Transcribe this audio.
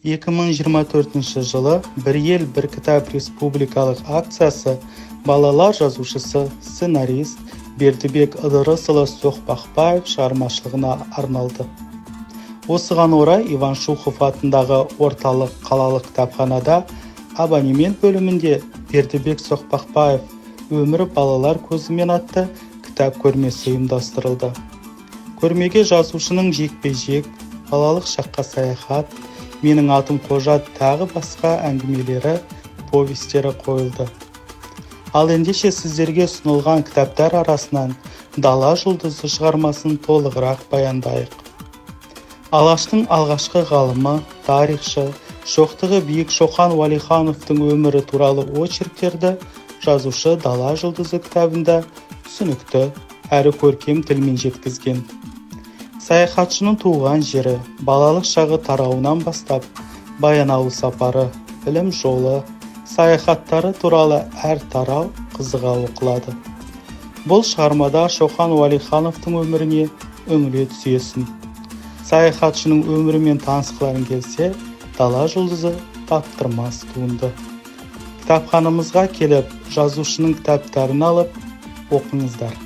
2024 жылы «Бір ел, бір кітап» республикалық акциясы балалар жазушысы, сценарист Бердібек Ыдырысұлы Соқпақбаев шығармашылығына арналды. Осыған орай Иван Шухов атындағы орталық қалалық кітапханада абонемент бөлімінде «Бердібек Соқпақбаев: өмір балалар көзімен» атты кітап көрмесі ұйымдастырылды. Көрмеге жазушының «Жекпе-жек», «Балалық шаққа саяхат», «Менің атым Қожа» тағы басқа әңгімелері, повестері қойылды. Ал ендеше сіздерге ұсынылған кітаптар арасынан «Дала жұлдызы» шығармасын толығырақ баяндайық. Алаштың алғашқы ғалымы, тарихшы, шоқтығы биік Шоқан Уәлихановтың өмірі туралы очерктерді жазушы «Дала жұлдызы» кітабында түсінікті әрі көркем тілмен жеткізген. Саяхатшының туған жері, балалық шағы тарауынан бастап Баянауыл сапары, білім жолы, саяхаттары туралы әр тарау қызыға оқылады. Бұл шығармада Шоқан Уәлихановтың өміріне үңіле түсесің. Саяхатшының өмірімен танысқыларың келсе, «Дала жұлдызы» таптырмас туынды. Кітапханамызға келіп, жазушының кітаптарын алып оқыңыздар.